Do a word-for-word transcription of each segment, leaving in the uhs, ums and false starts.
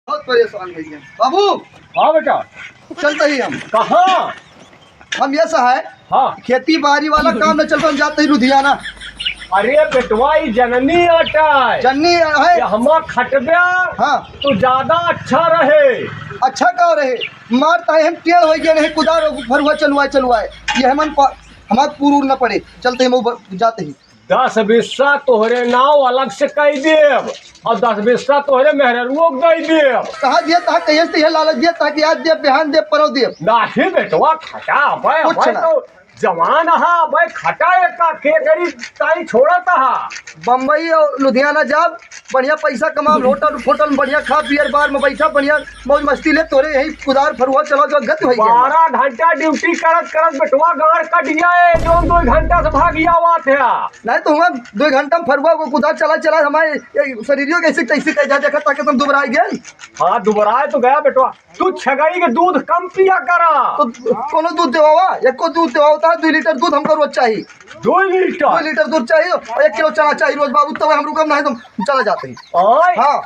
बहुत परेशान भइया। बाबू, हाँ बेटा। चलते ही हम। कहाँ? हम ये सा है, हाँ। खेती बारी वाला काम न चलता, हम जाते ही लुधियाना। अरे बेटवा, ई जननी आटा है। जननी है। ये हमा खटब्या हाँ। तो ज्यादा अच्छा रहे। अच्छा का रहे? मार ताहे हम टेढ़ होइ गए रहे, कुदार फरुआ चलवाए, चलवाए। ये हमन पा-, हमार पूर न पड़े, चलते हम ऊपर जाते ही। दस बिस्सा तोहरे नाव अलग से कइ देब, और दस बिस्सा तोहरे मेहररुओ के दइ देब। कहा दिया, तहा कहिए से यह लालच दिया, ताकि आज देब, बिहान देब, परौ देब। नाही बेटवा, खटा, अबे, कुछ अबे ना। तो जवान हा, अबे, खटा एक का के करी, ताई छोड़ा तहा। बम्बई और लुधियाना जाब, बढ़िया पैसा कमाब, होटल, होटल में बढ़िया खा, बियर बार में बैठा, बढ़िया मौज मस्ती ले, तोरे यही कुदार फरुआ चला जो गत होइ गया। बारह घंटा ड्यूटी करत करत बेटवा गाड़ कट गया है, जो दो घंटा से भाग गया हुआ था। नहीं तो हुआ दो घंटा में फरुआ को कुदार चला चला हमारे ये शरीरियों कैसे कैसे कह जा देखा ताकि तुम दुबराई गए। हाँ, दुबराए तो गया बेटवा। तू छगड़ी के दूध कम पिया करा। तो कोनो दूध देवावा, एको दूध देवावा, तो दो लीटर दूध हमको रोज चाहिए। दो लीटर? दो लीटर दूध चाहिए और एक किलो चना चाहिए रोज बाबू, तब हम रुकब, नहीं तो हम चला जाते हैं। ओए। हाँ,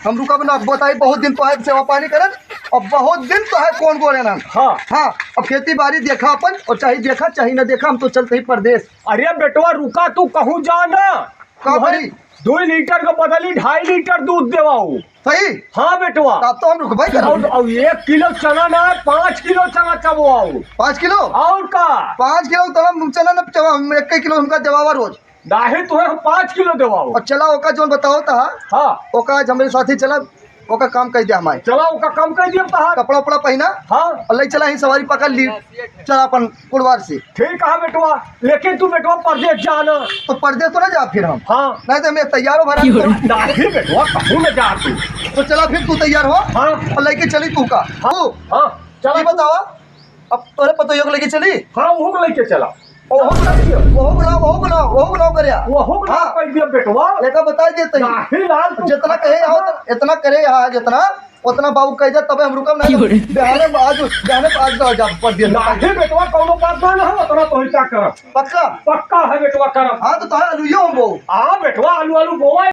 हम रुकब ना, बताई, बहुत दिन तो है सेवा पानी करन, और बहुत दिन तो है कौन गोरे ना। हाँ। हाँ, अब खेती बाड़ी देखा अपन, और चाहे देखा, चाहे ना देखा, हम तो चलते ही परदेस। अरे बेटवा, रुका, तू कहूँ जा ना। का तुम्हारे भाई? दो लीटर का बदली ढाई लीटर दूध देवाऊ। सही? हाँ बेटवा। तब तो हम रुकबे करब। और, और एक किलो चना ना, पाँच किलो चना चबवाऊ। पाँच किलो? और का? पाँच किलो तो हम चना ना चबा, हम एक किलो हमका देवावा रोज। नाही, तुम्हें हम पाँच किलो देवाऊ। और चला, ओका जोन बताओ ता। हाँ। ओका आज हमरे साथी चला, ओका काम कइ दिया हमारे। चला, ओका काम कइ दिया तहार। कपड़ा उपड़ा पहिना। हाँ। और ले चला ही सवारी पकड़ ली। चला अपन कुड़वार से। ठीक है बेटवा, लेकिन तू बेटवा परदेस जाना। तो परदेस तो ना जा फिर हम। हाँ। नहीं तो हमें तैयारो भरा। नाही बेटवा, कहूँ ना जा तू। तो चला फिर तू तैयार हो। हाँ। और लेके चली तू का। हाँ। तू हाँ, चला ये तू। बतावा, अब तोरे पतोहियो के लेके चली? हाँ, ओहू के लेके चला। ओहू के ना, ओहू के ना, ओहू के ना, ओहू के ना करे। ओहू के ना हाँ। कह दिया बेटवा। एका बताइ देते ही। नाही लाल, तू जितना कहे आओ, इतना करे यहाँ जितना, उतना बाबू कह दे, तबे हम रुकब नहीं। क्यों रे? बिहाने में आज, बिहाने में आज रह जा, पर दिया। नाही बेटवा, कौनो बात ना, ना, उतना तो ही क्या करब। पक्का? पक्का है बेटवा, करब। हाँ, तो तोहरा आलू यो हम बोऊ। हाँ बेटवा, आलू, आलू बोआ।